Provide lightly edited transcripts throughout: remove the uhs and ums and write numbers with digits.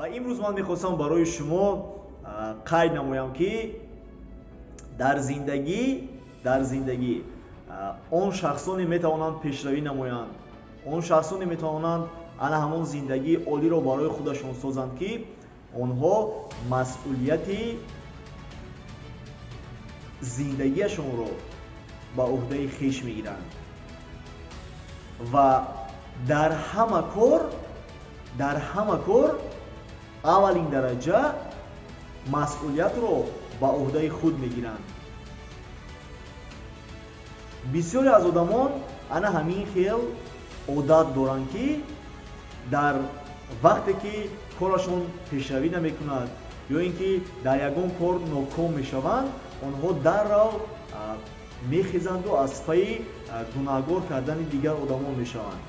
Ва имрӯз ман мехостам барои шумо қайд намоям, ки дар зиндагӣ он шахсоне метавонанд пешравӣ намоянд, он шахсоне метавонанд ана ҳамон зиндагии олиро барои худашон созанд, ки онҳо масъулияти зиндагиашонро ба уҳдаи хеш мегиранд ва дар ҳама кор аввалин дараҷа масъулиятро ба уҳдаи худ мегиранд. Бисёре аз одамон ана ҳамин хел одат доранд, ки дар вақте ки корашон пешравӣ намекунад ё ин ки дар ягон кор ноком мешаванд, онҳо даррав мехезанду аз пайи гунаҳгор кардани дигар одамон мешаванд.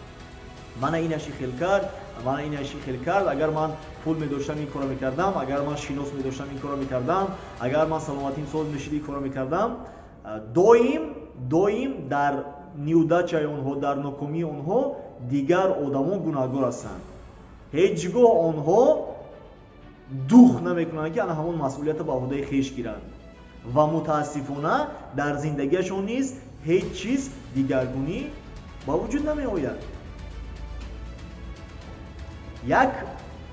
Мана инаши хел кард, мана инаши хел кард, агар ман пул медоштам ин корро мекардам, агар ман шинос медоштам ин корро мекардам, агар ман саломатим соз мешид ин корро мекардам. Доим дар неудачаи онҳо, дар нокомии онҳо дигар одамон гунаҳгор ҳастанд. Ҳеҷ гоҳ онҳо дух намекунанд, ки ана ҳамон масъулиятро ба уҳдаи хеш гиранд ва мутаассифона дар зиндагиашон низ ҳеҷ чиз дигаргунӣ ба вуҷуд намеояд. Як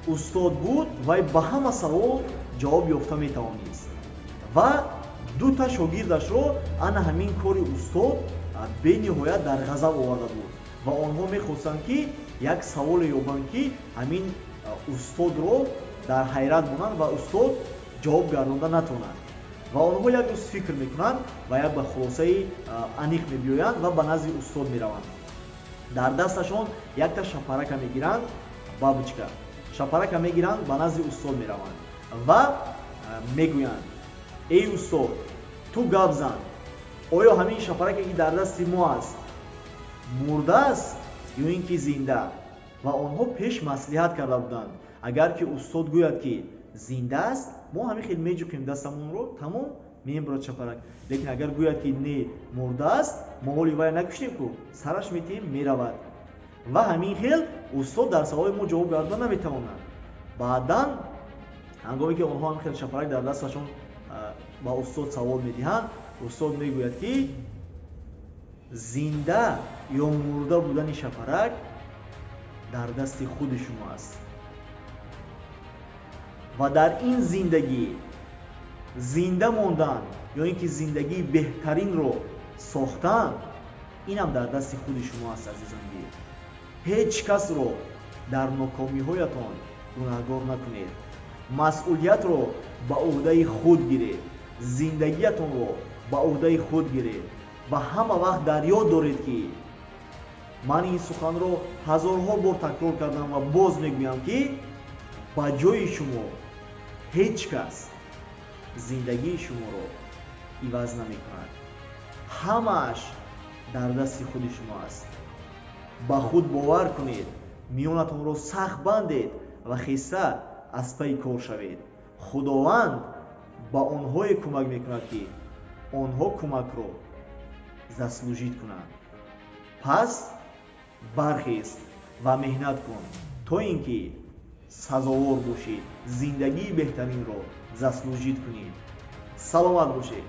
устод буд, вай ба ҳама савол ҷавоб ёфта метавонист ва дута шогирдашро ана ҳамин кори устод бениҳоят дар ғазаб оварда буд ва онҳо мехостанд, ки як саволе ёбанд, ки ҳамин устодро дар ҳайрат монанд ва устод ҷавоб гардонда натавонад. Ва онҳо як рӯз фикр мекунанд ва як ба хулосаи аниқ мебиёянд ва ба назди устод мераванд. Дар дасташон якта шапарака мегиранд, бабочка шапарака мегиранд, ба назди устод мераванд ва мегӯянд: эй устод, ту гап зан, оё ҳамин шапараке ки дар дасти мо аст мурда аст ё ин ки зинда? Ва онҳо пеш маслиҳат карда буданд, агар ки устод гӯяд, ки зинда аст, мо ҳамин хел меҷуқем дастамонро, тамом мебурад шапарак. Лекин агар гӯяд, ки не, мурда аст, мо ҳоли вай накуштем ку, сараш метиҳем, меравад. Ва ҳамин хел устод дар саволи мо ҷавоб гардонда наметавонад. Баъдан ҳангоме ки онҳо ҳамин хел шапарак дар дасташон ба устод савол медиҳанд, устод мегӯяд, ки зинда ё мурда будани шапарак дар дасти худи шумо аст ва дар ин зиндагӣ зинда мондан ё ин ки зиндагии беҳтаринро сохтан, инам дар дасти худи шумо аст. Азизон, ҳеҷ касро дар нокомиҳоятон гунаҳгор накунед, масъулиятро ба уҳдаи худ гиред, зиндагиятонро ба уҳдаи худ гиред ва ҳама вақт дар ёд доред, ки ман ин суханро ҳазорҳо бор такрор кардам ва боз мегӯям, ки ба ҷои шумо ҳеҷ кас зиндагии шуморо иваз намекунад. Ҳамааш дар дасти худи шумо аст. Ба худ бовар кунед, миёнатонро сахт бандед ва хеста аз пайи кор шавед. Худованд ба онҳое кӯмак мекунад, ки онҳо кӯмакро заслужид кунанд. Пас бархест ва меҳнат кун, то ин ки сазовор бошӣ, зиндагии беҳтаринро заслужид кунӣ. Саломат бошед.